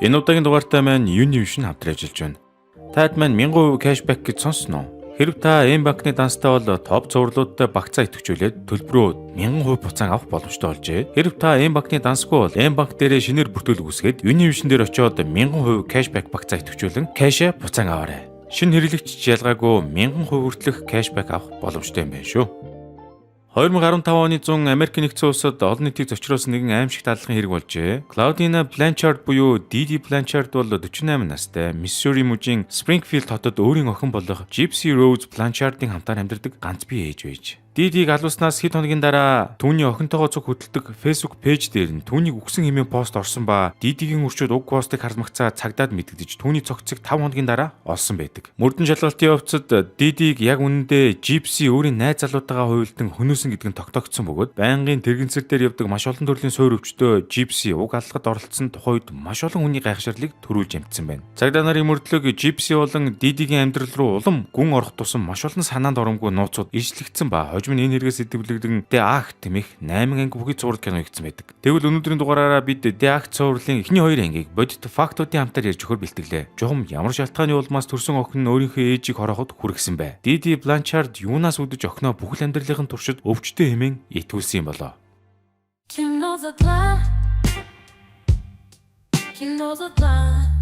Энэ удаагийн дугаартай маань Univision хамтран ажиллаж байна. Таад маань 1000% cashback гэж сонссон уу? Хэрв та M банкны данстай бол топ цувралуудтай багцаа идэвхжүүлээд төлбөрөө 1000% буцаан авах боломжтой болжээ. Хэрв та M банкны дансгүй бол M банк дээрээ шинээр бүртгүүл үүсгээд Univision дээр очиод 1000% cashback багцаа идэвхжүүлэн cash ээ буцаан аваарай. Шинэ хэрэглэгч ялгаагүй 1000% хүртэлх cashback авах боломжтой юм байна шүү. 2015 оны 100 Америк нэгдсэн улсад олон нийтийг зочроосон нэгэн аймшигт аллагын хэрэг болжээ. Клаудина Бланчард буюу Диди Бланчард бол 48 настай Миссури мужийн Спрингфилд хотод өөрийн охин болох Gypsy Rose Бланчардын хамтаар амьдардаг ганц бие ээж байж. Дидиг алуулснаас хэд хоногийн дараа түүний охинтойгоо цуг хөдөлдөг Facebook page дээр нь түүнийг үхсэн хэмээн пост орсон ба Дидигийн хөршүүд уг постыг хармагцаа цагдаад мэдэгдэж, түүний цогцыг 5 хоногийн дараа олсон байдаг. Мөрдөн шалгалтын явцад Дидиг яг үнэндээ Gypsy өөрийн найз залуутайгаа хувилдан хөнөөсөн гэдэг нь тогтоогдсон бөгөөд байнгын тэргэнцэр дээр явдаг маш олон төрлийн суур өвчтөө Gypsy уг аллагад оролцсон тухай үед маш олон хүний гайхширлыг төрүүлж амжсан байна. Цагдаа нарын мөрдлөг Gypsy болон Дидигийн амьдрал руу улам гүн орох тусам маш олон санаанд оромгүй нууцуд ишлэгдсэн ба хожим нь энэ хэрэгээс сэдэвлэгдэн The Act хэмээх 8 анги бүхий цуврал кино хийгдсэн байдаг. Тэгвэл өнөөдрийн дугаараараа бид The Act цувралын эхний хоёр ангийг бодит фактуудын хамтаар ярьж өгөхөөр бэлтгэлээ. Жухам ямар шалтгааны улмаас төрсөн охин нь өөрийнхөө ээжийг хорооход хүргэсэн бэ? Диди Бланчард юунаас үүдэж охиноо бүхэл амьдралын туршид өвчтөй хэмээн итгүүлсэн юм болоо? Кино задлаа. Кино задлаа.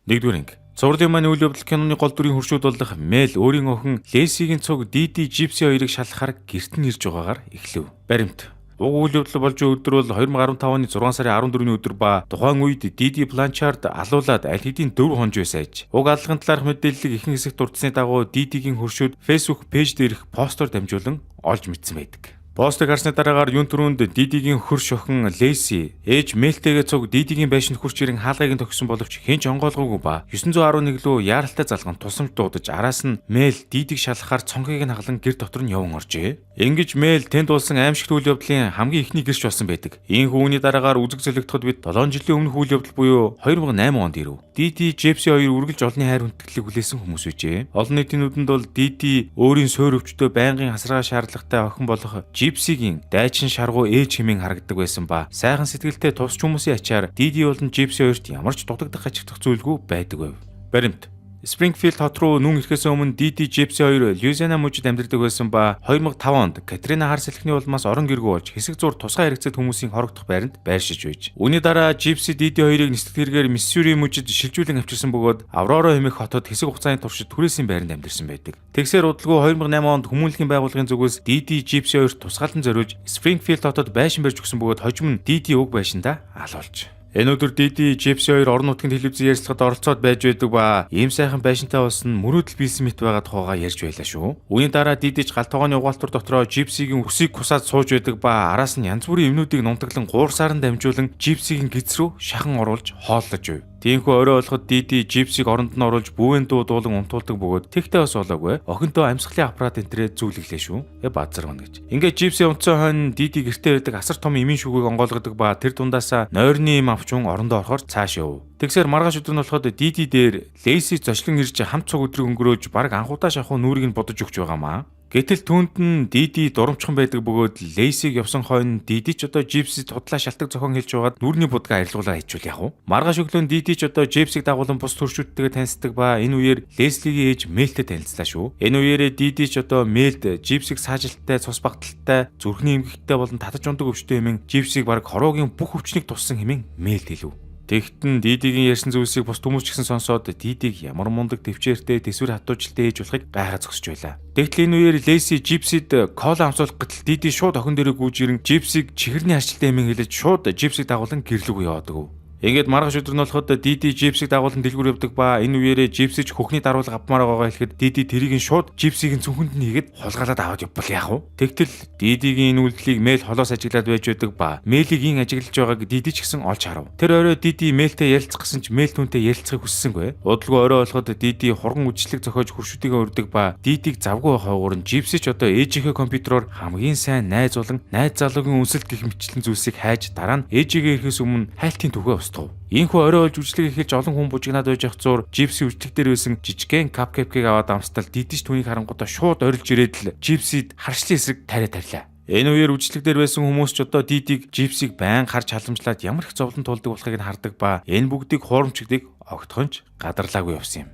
Нэгдүгээр анги. Цувралын маань үйл явдал киноны гол дүрийн хөршүүд болох Мел өөрийн охин Лесигийн цуг Диди, Gypsy хоёрыг шалгахаар гэрт нь ирж байгаагаар эхлэв. Баримт. Уг үйл явдал болж буй өдөр бол 2015 оны 6 сарын 14-ний өдөр ба тухайн үед Диди Бланчард алуулаад аль хэдийн 4 хонож байсан аж. Уг аллагын талаарх мэдээллийг ихэнх хэсэгт дурдсаны дагуу Дидигийн хөршүүд Facebook page дээрх постоор дамжуулан олж мэдсэн байдаг. Постыг харсны дараагаар юун түрүүнд Дидигийн хөрш охин Леси ээж Мелтэйгээ цуг Дидигийн байшинд хүрч ирэн хаалгыг нь тохисон боловч хэн ч онгойлгоогүй ба 911 лүү яаралтай залган тусламж дуудаж, араас нь Мел Дидиг шалгахаар цонхыг нь хагалан гэр дотор нь яван оржээ. Ингэж Мел тэнд болсон аймшигт үйл явдлын хамгийн эхний гэрч болсон байдаг. Иймхүү үүний дараагаар үзэг золигдоход бид 7 жилийн өмнөх үйл явдал буюу 2008 онд ирэв. Диди, Gypsy хоёр үргэлж олонний хайр хүндэтгэлийг хүлээсэн хүмүүс байжээ. Олон нийтийн нүдэнд бол Диди өөрийн суур өвчтөй, байнгын хасаргаа шаардлагатай охин болох Gypsy-гийн дайчин шаргуу ээж хэмээн харагддаг байсан ба сайхан сэтгэлтэй тусч хүмүүсийн ачаар Диди болон Gypsy хоёрт ямар ч дутагдах, гачигдах зүйлгүй байдаг байв. Баримт. Спрингфилд хот руу нүүн ирэхээс өмнө Диди, Gypsy хоёр Луизиана мужид амьдардаг байсан ба 2005 онд Катрина хар салхины улмаас орон гэргүй болж хэсэг зуур тусгай хэрэгцээт хүмүүсийн хорогдох байранд байршиж байж. Үүний дараа Gypsy Диди хоёрыг нислэг тэргээр Миссури мужид шилжүүлэн авчирсан бөгөөд Аврора хэмээх хотод хэсэг хугацааны туршид түрээсийн байранд амьдарсан байдаг. Тэгсээр удалгүй 2008 онд хүмүүнлэгийн байгууллагын зүгээс Диди, Gypsy хоёрт тусгаалan зориулж Спрингфилд хотод байшин барьж өгсөн бөгөөд хожим нь Диди уг байшиндаа алуулж. Энэ өдөр Диди, Gypsy хоёр орон нутгийн телевизийн ярилцлагад оролцоод байж байдаг ба ийм сайхан байшинтай болсон нь мөрөөдөл биелсэн мэт байгаа тухайгаа ярьж байлаа шүү. Үүний дараа Дидич гал тогооны угаалтур дотроо Gypsy-гийн үсийг кусаад сууж байдаг ба араас нь янз бүрийн юмнуудыг нунтаглан гуурсаар нь дамжуулан Gypsy-гийн гэдэс рүү шахан оруулж хооллож байв. Тиймхүү орой болоход Диди Gypsy-г оронд нь оруулж бүүвэн дуу дуулан унтуулдаг бөгөөд тэгтээ бас болоогүй охинтоо амьсгалын аппарат энтрээ зүүлгэлээ шүү. Базар байна гэж. Ингээд Gypsy унтсан хойно Диди гэртээ байдаг асар том эмийн шүгээг онгойлгодог ба тэр дундаасаа нойрны юм авч ун орондоо орохоор цааш яв. Тэгсээр маргааш өдөр нь болоход Диди дээр Лейси зочлон ирж хамт цуг өдрийг өнгөрөөж бараг анхудаа шахуу нүрийг нь будаж өгч байгаамаа. Гэтэл түүнд нь Диди дурамчхан байдаг бөгөөд Лейсиг явсан хойно Диди ч одоо Gypsy худлаа шалтаг зохион хэлж байгаад нүрний будгаа арилгуулаа хийчихвэл яах вэ? Маргааш өглөө Диди ч одоо Gypsy-г дагуулan бус төршүүдтэйгээ танилцдаг ба энэ үеэр Леслигийн ээж Мелтэй танилцлаа шүү. Энэ үеэрээ Диди ч одоо Мелд Gypsy-г саажилттай, цус багталтай, зүрхний эмгэгтэй болон татаж унадаг өвчтөй хэмээн Gypsy-г бараг хороогийн бүх өвчнийг туссан хэмээн Мелд хэлв. Тэгтэн Дидигийн ярьсан зүйлсийг бус хүмүүс ч гэсэн сонсоод Дидиг ямар мундаг, тэвчээртэй, тэсвэр хатуужилтай ээж болохыг гайхаа зогсож байлаа. Тэгтэл энэ үеэр Леси Gypsy-д кола амсуулах гэтэл Диди шууд охин дээрээ гүйж ирэн Gypsy-г чихэрний харчлалтай хэмээн хэлэж шууд Gypsy-г дагуулan гэр лүүгээ яваадаг. Ингээд маргааш өдөр нь болоход Диди Gypsy-г дагуулan дэлгүүр явдаг ба энэ үеэрээ Gypsy ч хөхний даруулга авмаар байгаагаа хэлэхэд Диди тэрийг нь шууд Gypsy-гийн цүнхэнд нь хийгээд хулгайлаад аваад явбал яах вэ? Тэгтэл Дидигийн энэ үйлдэлийг Мел холоос ажиглаад байж байдаг ба Мелийг ин ажиглаж байгааг Диди ч гэсэн олж харав. Тэр орой Диди Мелтэй ярилцах гэсэн ч Мел түүнтэй ярилцахыг хүссэнгүй. Удалгүй орой болоход Диди хурган үдшилэг зохиож хөршүүдийгээ урьдаг ба Дидиг завгүй байх хойгуур нь Gypsy ч одоо ээжийнхээ компьютероор хамгийн сайн найз болон найз залуугийн үнсэлт гэх мэтчлэн зүйлсийг хайж, дараа нь ээжигээ ирэхээс өмнө хайлтын түүхээ устгав. Иймхүү орой болж үдшилэг эхэлж олон хүн бужигнаад байж явах зуур Gypsy үдшилэг дээр байсан жижигхэн cupcake-ийг аваад амстал Дидич түүнийг харангуутаа шууд орилж ирээд л Gypsy-д харшлын эсрэг тариа тавилаа. Энэ үеэр үйлчлэг дээр байсан хүмүүс ч одоо Дидиг Жипсиг байн харж халамжлаад ямар их зовлон тулдаг болохыг нь хардаг ба энэ бүгдийг хуурамчдыг огтхонч гадарлаагүй явсан юм.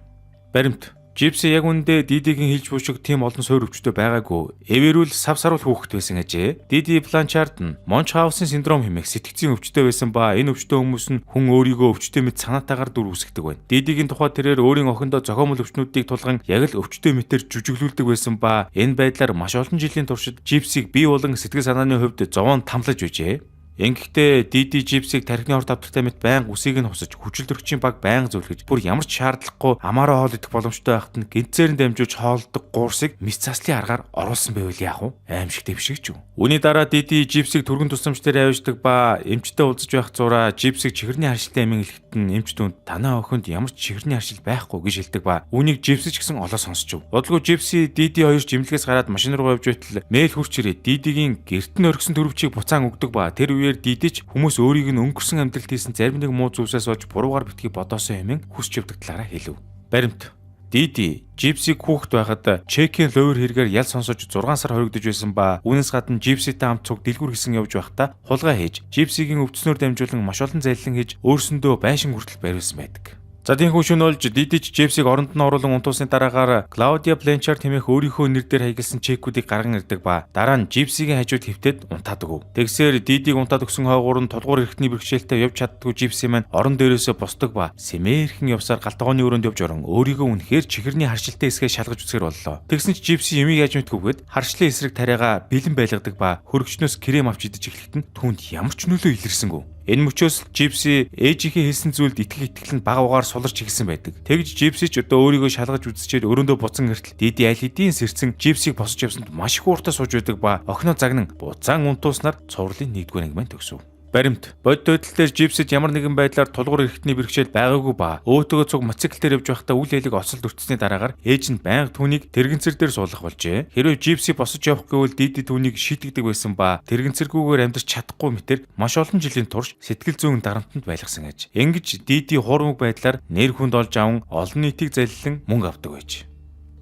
Баримт. Жипси яг үндэ Дидигийн хэлж буй шиг тийм олон суур өвчтөй байгаагүй. Эвэрүүл сав саруул хүүхэд байсан ажээ. Диди Бланчард нь Мончхаусен синдром хэмээх сэтгцийн өвчтөй байсан ба энэ өвчтөй хүмүүс нь хүн өөрийгөө өвчтөй мэт санаатаагаар дүр үүсгэдэг байна. Дидигийн тухай тэрээр өөрийн охиндоо зохиомол өвчнүүдийг тулган яг л өвчтөй мэтэр жүжиглүүлдэг байсан ба энэ байдлаар маш олон жилийн туршид Жипсиг бие болон сэтгэл санааны хувьд зовоон тамлаж байжээ. Ингэхдээ Диди Жипсиг тархины хор тавтартай мэт байнга үсийг нь хусаж, хүчил төрөгчийн баг байнга зөвлөж, бүр ямар ч шаардлагагүй амаараа хоол идэх боломжтой байхад нь гинцээр нь дамжуулж хоолдог гуурсыг мис заслын аргаар оруулсан байвал яах вэ? Аимшиг дэвшигч юу? Үүний дараа Диди Жипсиг түргэн тусламж дээр авчдаг ба эмчтэй уулзаж байх зураа Жипсиг чихэрний харшилтай эмийн хэлэхэд нь эмч түнд танаа охинд ямар ч чихэрний харшил байхгүй гэж хэлдэг ба үүнийг Жипси ч гэсэн олоо сонсч. Бодлого Жипси Диди хоёр ч имлэгээс гараад машин руу явж байтал мэйл хурч ирээд Дидигийн герт нь орхисон төрөвчийг буцаан өгдөг ба тэр үеэр Дидич хүмүүс өөрийг нь өнгөрсөн амьдралд хийсэн зарим нэг муу зүйлсээс болж буруугаар битгий бодоосон хэмээн хүсч явдаг талаараа хэлв. Баримт. Диди Жипсиг хүүхэд байхад Чекийн ловер хэрэгээр ял сонсож 6 сар хоригдож байсан ба үүнээс гадна Жипситэй хамт цуг дэлгүүр хийсэн явж байхдаа хулгай хийж Жипсигийн өвдснөөр дамжуулан маш олон заллин хийж өөрсөндөө байшин хүртэл бариулсан байдаг. За, тийхүү шөнө болж Дидич Жипсиг оронд нь оруулан унтуулсны дараагаар Клаудиа Бленчард хэмээх өөрийнхөө нэр дээр хаягдсан чекүүдийг гарган ирдэг ба дараа нь Жипсигийн хажууд хэвтээд унтаадаг. Тэгсээр Дидиг унтаад өгсөн хойгуур нь тулгуур эрхтний бэрхшээлтэй явж чаддгүй Жипси маань орон дээрээсээ босдог ба сэмээрхэн явсаар гал тогооны өрөөнд явж орон өөрийгөө үнэхээр чихэрний харшилтай эсгээ шалгаж үзэхэр боллоо. Тэгсэн ч Жипси юмыг яаж мэдхүйгээд харшлын эсрэг тариагаа бэлэн байлгадаг ба хөргөчнөөс крем авч идэж эхлэхэд нь түүнд ямар ч нөлөө илэрсэнгүй. Энэ мөчөөс Жипси ээжийнхээ хэлсэн зүйлд итгэх итгэл нь бага угаар суларч эхэлсэн байдаг. Тэгж Жипси ч одоо өөрийгөө шалгаж үзчихэд өрөөндөө буцан эртэл Диди аль хэдийн сэрцэн Жипсиг босож явсанд маш их ууртай сууж байдаг ба охиноо загнан буцаан унтууснаар цувралын нэгдүгээр анги маань төгсөв. Баримт. Бодит байдал дээр Жипсид ямар нэгэн байдлаар тулгуур эрхтний бэрхшээл байгаагүй ба өөтгөө цуг мотоцикл дээр явж байхдаа үл ялэг осолд өртсөний дараагаар ээж нь байнга түүнийг тэрэгэнцэр дээр суулгах болжээ. Хэрвээ Жипси босож явах гэвэл Диди түүнийг шийтгдэг байсан ба тэрэгэнцэргүйгээр амьдарч чадахгүй мэтэр маш олон жилийн турш сэтгэл зүйн дарамтанд байлгасан аж. Ингэж Диди хуурмаг байдлаар нэр хүнд олж аван олон нийтийг заллин мөнгө авдаг байж.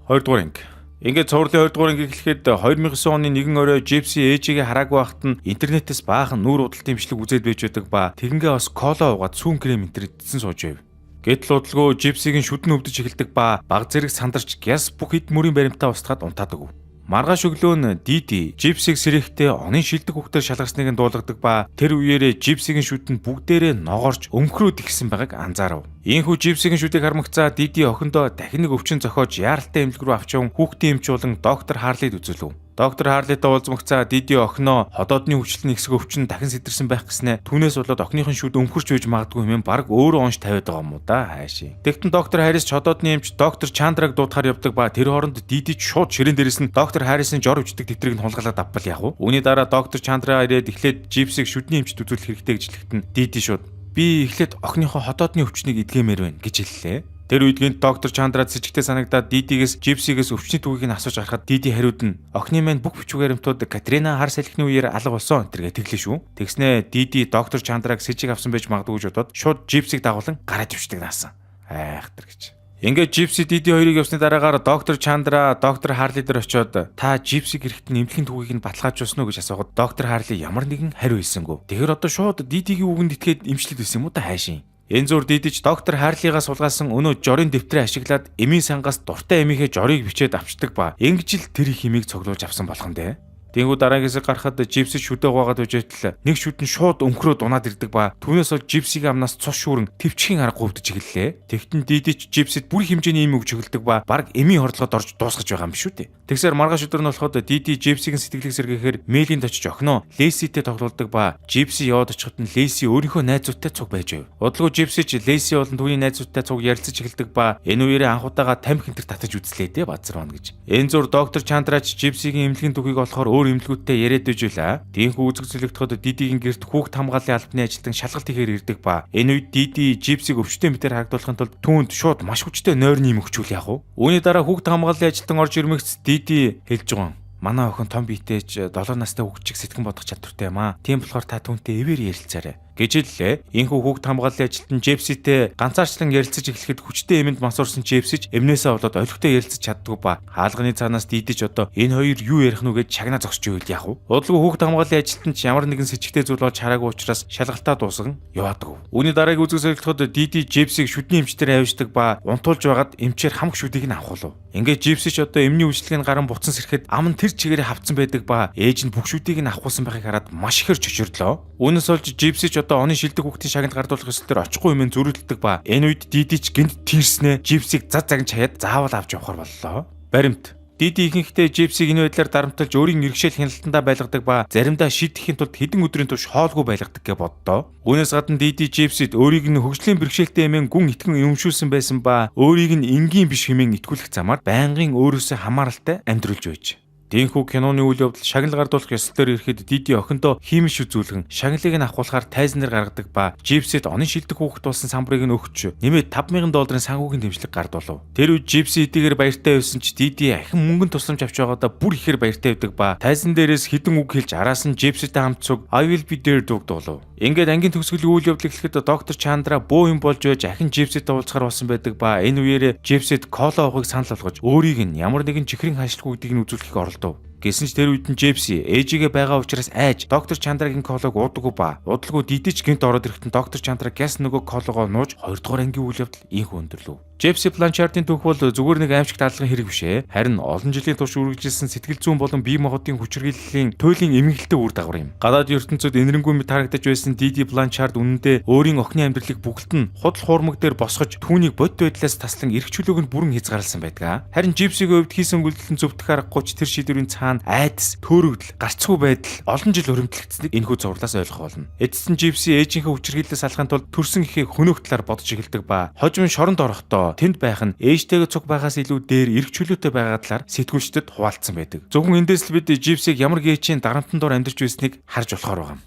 2 дугаар анги. Ингээд цувралын 2 дугаар анги эхлэхэд 2009 оны нэгэн орой Жипси ээжигээ хараагүй байхад нь интернетээс баахан нүүр удалтын бичлэг үзээд байж байдаг ба тэгингээ бас кола уугаад сүүн крем интернетсэн сууж байв. Гэтэл удалгүй Жипсигийн шүдэн өвдөж эхэлдэг ба баг зэрэг сандарч гяс бүх эд мөрийн баримтаа устгаад унтаадаг. Маргааш өглөө нь Диди Жипсиг сэрэхтэй онын шилдэг хүүхдээр шалгарсныг нь дуулгадаг ба тэр үеэрээ Жипсигийн шүд нь бүгдээрээ ногоорч өмхрөөд ихсэн байгааг анзаарав. Ийхүү Жипсигийн шүдийг хармагцаа Диди охиндоо дахин нэг өвчин зохиож яаралтай эмнэлэг рүү авч яван хүүхдийн эмч болон доктор Харлид үзүүлв. Доктор Харлитай уулзмагцаа Диди охиноо ходоодны хүчлэн ихсэх өвчин дахин сэтэрсэн байх гэснээр түүнээс болоод охиныхын шүд өмхөрч байж магадгүй хэмээн баг өөрөө онш тавиад байгаа юм уу да хайшин. Тэгтэн доктор Харрис ч ходоодны эмч доктор Чандраг дуудахаар явдаг ба тэр хооронд Диди ч шууд ширээн дээрээс нь доктор Харрисын жор өвчтөг тэтрийг нь хулгайлаад авбал яах вэ? Үүний дараа доктор Чандра ирээд эхлээд Жипсиг шүдний эмчд үзүүлэх хэрэгтэй гэж хэлэхэд нь Диди шууд би эхлээд охиныхоо ходоодны өвчнийг эдгээмээр байна гэж хэллээ. Тэр үед гинт доктор Чандрад сэжигтэй санагдаад Дидигээс Жипсигээс өвчний түүхийг нь асууж гарахад Диди хариуд нь охины маань бүх бичвэг баримтууд Катрина хар салхины үеэр алга болсон энэ тэргээ тэглээ шүү. Тэгснээ Диди доктор Чандраг сэжиг авсан байж магадгүй гэж бодоод шууд Жипсиг дагуулan гараад ивчдэг наасан. Айхтар гэж. Ингээд Жипси Диди хоёрыг явсны дараагаар доктор Чандра доктор Харли дээр очиод та Жипсиг эрэхтэн эмнэлгийн түүхийг нь баталгаажуулсан уу гэж асуухад доктор Харли ямар нэгэн хариу хэлсэнгүй. Тэгэхээр одоо шууд Дидигийн үгэнд итгээд эмчлээд байсан юм уу та хайшин. Энэ зур Дидич доктор Харлигаас сулгаасан өнөө жорын дэвтрээ ашиглаад эмийн сангаас дуртай эмийнхээ жорыг бичээд авчдаг ба ингэж л тэр их эмийг цуглуулж авсан болох нь дээ. Тэнгүү дараагийн хэсэг гарахад Жипси шүдэ угаагаад байж байтал нэг шүд нь шууд өмхрөөд унаад ирдэг ба түүнээс бол Жипсигийн амнаас цус шүүрэн төвчхийн аргагүй өвдөж эхэллээ. Тэгтэн Дидич Жипсид бүр хэмжээний эм өгч эхэлдэг ба баг эмийн хордлогод орж дуусгаж байгаа юм шүү дээ. Тэгсээр маргааш өдөр нь болоход Диди Жипсигийн сэтгэлийг сэргээхээр Мэлийн очиж охиноо Леситэй тоглуулдаг ба Жипси яваад очиход нь Леси өөрийнхөө найзуудтай цуг байж байв. Удалгүй Жипси ч Леси болон түүний найзуудтай цуг ярилцаж эхэлдэг ба энэ үеэрээ анхудаага тамхи энтер татаж үзлээ дээ базар байна гэж. Энэ зур доктор Чандрач Жипсигийн эмнэлгийн түүхийг олохоор өөр эмнэлгүүдтэй яриад байж байлаа. Тиймээс үзэг зөлөгдөхөд Дидигийн гэрт хүүхд хамгааллын албаны ажилтан шалгалт хийхээр ирдэг ба энэ үед Диди Жипсиг өвчтөй мэтэр харагдуулахын тулд түүнд шууд маш хүчтэй нойрны юм өгчүүл яах вэ? Үүний дараа хүүхд хамгааллын ажилтан орж ирмэгц Диди хэлж байгаа юм. Манай охин том биетэй ч 7 настай хүүхд чиг сэтгэн бодох чадвартай юм аа. Тийм болохоор та түүнтэй эвээр ярилцаарай. Гэж хэллээ. Энэхүү хүүхд хамгааллын ажилтан Джепситэй ганцаарчлан ярилцаж эхлэхэд хүчтэй эмэнд мансуурсан Джепси ч эмнээсээ болоод олигтой ярилцаж чаддгүй ба хаалганы цаанаас Диди ч одоо энэ хоёр юу ярих нь вэ гэж шагнаа зогсож байвал яах вэ? Удалгүй хүүхд хамгааллын ажилтан ч ямар нэгэн сэжигтэй зүйл олж хараагүй учраас шалгалтаа дуусган яваадаг. Үүний дараагийн үзэгс солигдоход Диди Джепсиг шүдний эмчтэр авчдаг ба унтуулж байгаад эмчээр хамаг шүдийг нь авахулав. Ингээд Джипси ч одоо эмний үйлчилгээнд гаран буцан сэрэхэд ам нь тэр чигээрээ хавцсан байдаг ба ээж нь бүх шүдийг нь авахулсан байхыг хараад маш ихээр чочирдлоо. Үүнээс болж Джипси ч одоо оны шилдэг хүүхдийн шагналд гардуулах ёслол дээр очихгүй юм зөрүүлдэг ба энэ үед Диди ч гэнэт тийрснээ Джипсиг зад загнаж хаяад заавал авч явахар боллоо. Баримт. Диди ихэнхдээ Джипсиг энэ байдлаар дарамтлаж өөрийн иргэшээл хяналтандаа байлгадаг ба заримдаа шийдэхийн тулд хэдэн өдрийн турш хоолгүй байлгадаг гэж боддоо. Үүнээс гадна Диди Джипсид өөрийг нь хөгжлийн бэрхшээлтэй хэмээн гүн итгэн өмшүүлсэн байсан ба өөрийг нь энгийн биш хэмээн итгүүлэх замаар байнгын өөрөөсөө хамааралтай амьдруулж байж. Тийнхүү киноны үйл явдал шагнал гардуулах ёслол дээр ирэхэд Диди охиндоо хиймэл шүд зүүлгэн шагналыг нь авахулахаар тайзан дээр гаргадаг ба Джипсид оны шилдэг хүүхэд болсон самбарыг нь өгч нэмээд 5000 долларын санхүүгийн дэмжлэг гардуулав. Тэр үед Джипси хэдийгээр баяртай байсан ч Диди ахин мөнгөн тусламж авч байгаадаа бүр ихээр баяртай байдаг ба тайзан дээрээс хэдэн үг хэлж араас нь Джипситэй хамт цуг "I will be there" дууг дуулав. Ингээд ангийн төгсгөлийн үйл явдал эхлэхэд доктор Чандра бөө юм болж байж ахин Джипситэй уулзахар болсон байдаг ба энэ үеэрээ Джипсид кола уухыг санал болгож өөрийг нь ямар нэгэн чихрийн хашлгүй гэдгийг нь үзүүлэхийг оролдов. Гэсэн ч тэр үед нь Джепси ээжигээ байгаа учраас айж доктор Чандрагийн колагийг уудаггүй ба удалгүй Диди ч гэнэт ороод ирэхэд доктор Чандра гяс нөгөө колагоо нууж 2 дугаар ангийн үйл явдал ийнхүү өндөрлөв. Джепси Бланчардын түүх бол зүгээр нэг аймшигт алган хэрэг биш ээ. Харин олон жилийн турш үргэлжилсэн сэтгэл зүйн болон бие махбодын хүчирхийллийн туйлын эмгэглэлтэй үр дагавар юм. Гадаад ертөнцид энэрэнгүй мэт харагдаж байсан Диди Бланчард үнэндээ өөрийн охины амьдралыг бүгд нь худал хуурмаг дээр босгож түүнийг бодит байдлаас таслан эрх чөлөөг нь бүрэн хязгаарласан байдаг. Харин Джипсигийн хувьд хийсэн үйлдэл нь зөвтгөх аргагүй ч тэр шийдвэрийн цаана айдас, төөрөгдөл, гарцгүй байдал олон жил хуримтлагдсаныг энэхүү цувралаас ойлгох болно. Эцэст нь Джипси ээжийнхээ хүчирхийллээс салахын тулд төрсөн эхээ хөнөөх талаар бодож эхэлдэг ба хожим шоронд орохдоо тэнд байх нь ээжтэйгээ цуг байхаас илүү дээр эрх чөлөөтэй байгаа талаар сэтгүүлчдэд хуваалцсан байдаг. Зөвхөн эндээс л бид Джипсиг ямар гээчийн дарамтан дор амьдарч байсныг харж болохоор байгаа юм.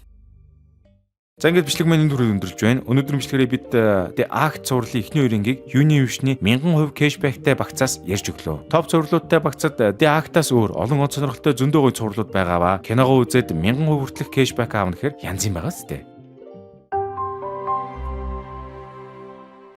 За, ингээд бичлэг маань энэ түрүү өндөрлж байна. Өнөөдрийн бичлэгээрээ бид The Act цувралын эхний хоёр ангийг юуны вишний 1000% cashback тай багцаас ярьж өглөө. Топ цувралуудтай багцад The Act-аас өөр олон он сонирхолтой зөндөө гоё цувралууд байгаа ба киногоо үзээд 1000% хүртэлх cashback аавна гэхээр янз юм байгаа сте.